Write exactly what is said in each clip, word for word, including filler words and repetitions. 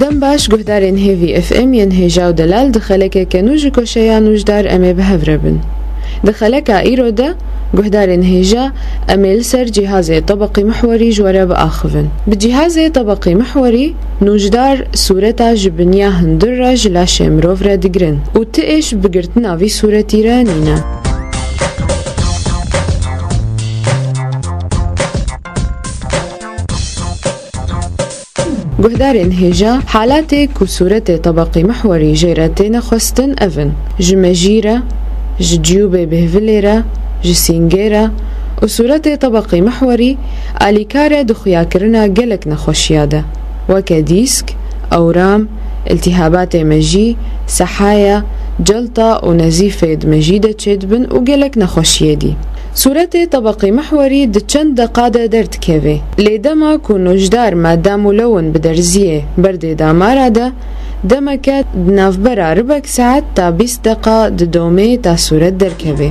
Dem baş guhdarên Hêvî F M yên hêja û delal, di xelekeke nû ji koşeya nûjdar em ê bi hev re bin. Di xeleka îro de guhdarên hêja em ê li ser cîhazê tebeqî mihwerî ji we re biaxivin. Bi cîhazê tebeqî mihwerî nûjdar sûreta ji binya hundir re ji laşê mirov re digirin û ti êş bi girtina vî sûretî re nîne. Guhdarên hêja, halatê ku sûretê tebeqî mihwerî jê re têne xwestin ev in: ji mejî re, ji ciyûbê bêhvilê re, ji sîngê re û sûretê tebeqî mihwerî alîkar e di xuyakirina gelek nexweşiya de, weke dîsk, ewram, îltîhabatê mejî, sehaya, celta û nezîfê di mejî de çêdibin û gelek nexweşiyê dî. Sûretê tebeqî mihwerî di çend deqa de derdikeve. Lê dema ku nûjdar madda mulewin biderziyê berdê damara de, demeke di navbera ribek saet ta bîst deqa didomê ta sûret derkeve.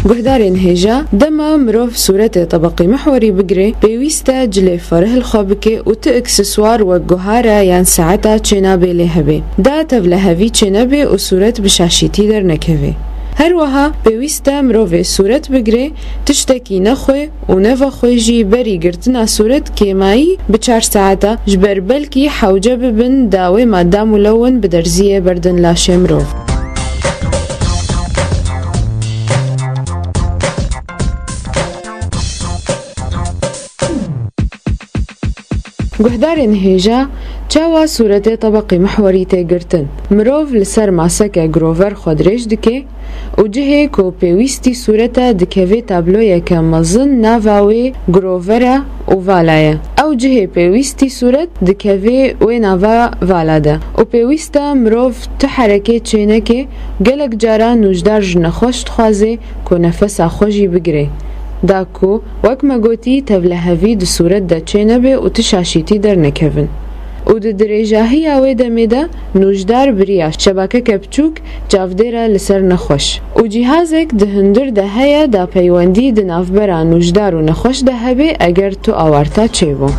Guhdarên hêja, dema mirov sûretê tebeqî mihwerî bigire, pêwîst e cilê ferih li xwe bike û ti ekseswar wek guhara yan saeta çênabê lê hebe. Da tevlehevî çênebe û sûret bi şaşîtî dernekeve. Her wiha pêwîst e mirovê sûret bigire, tiştekî nexwe û nevexwe jî berî girtina sûret kêmayî bi çar saeta, ji ber belkî hewce bibin dawê madda mulewin biderziyê berdin laşê mirov. Guhdarên hêja, çawa sûretê tebeqî mihwerî tê girtin? Mirov li ser maseke girover xwe dirêj dike û cihê ku pêwîstî sûret e dikeve tabloyeke mezin nava wê girovera û vala ye. Ew cihê pêwîstî sûret dikeve wê nava vala de û pêwîst e mirov tu herekê çêneke. Gelek cara nûjdar ji nexweş dixwaze ku nefesa xwe jî bigire. Da ku, wek me gotî, tevlehevî di sûret de çênebe û ti şaşîtî dernekevin. Û di dirêjahiya wê demê de nûjdar biriya şebakeke biçûk çavdêre li ser nexweş. Û cîhazek di hundir de heye da peywendî di navbera nûjdar û nexweş de hebe eger tu awarta çêbû.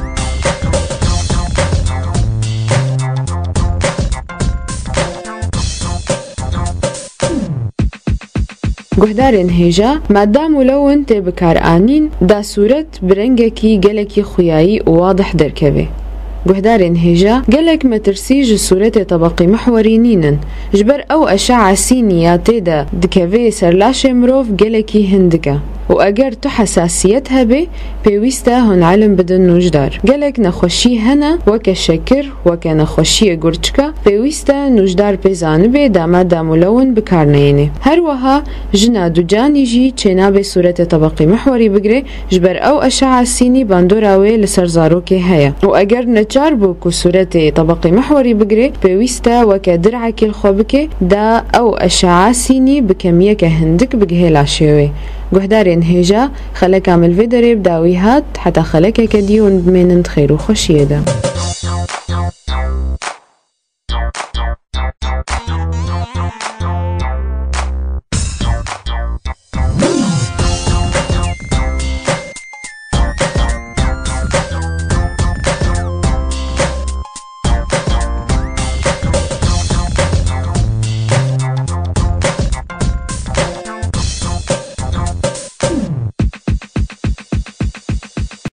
Guhdarên hêja, madda mulewin tê bikaranîn da sûret bi rengekî gelekî xuyayî û wadih derkeve. Guhdarên hêja, gelek metirsî ji sûretê tebeqî mihwerî nînin. Ji ber ew eşe'a sînî ya tê de dikeve ser laşê mirov gelekî hindik e. Û eger tu hesasiyet hebe, pêwîst e hûn elim bidin nûjdar. Gelek nexweşî hene, weke şekir, weke nexweşiyê gurçika, pêwîst e nûjdar pê zanibe da madda mulewin bi kar neyêne. Her wiha jina ducanî jî çênabe sûretê tebeqî mihwerî bigire, ji ber ew eşe'a sînî bandora wê li ser zarokê heye. Û eger neçar bû ku sûretê tebeqî mihwerî bigire, pêwîst e weke dir'ekî li xwe bike, da ew eşe'a sînî bi kemiyeke hindik bigihê laşê wê. Guhdarên hêja, xeleka me li vê derê bi dawî hat, heta xelekeke dî hûn bimênin di xêr û xweşiyê de.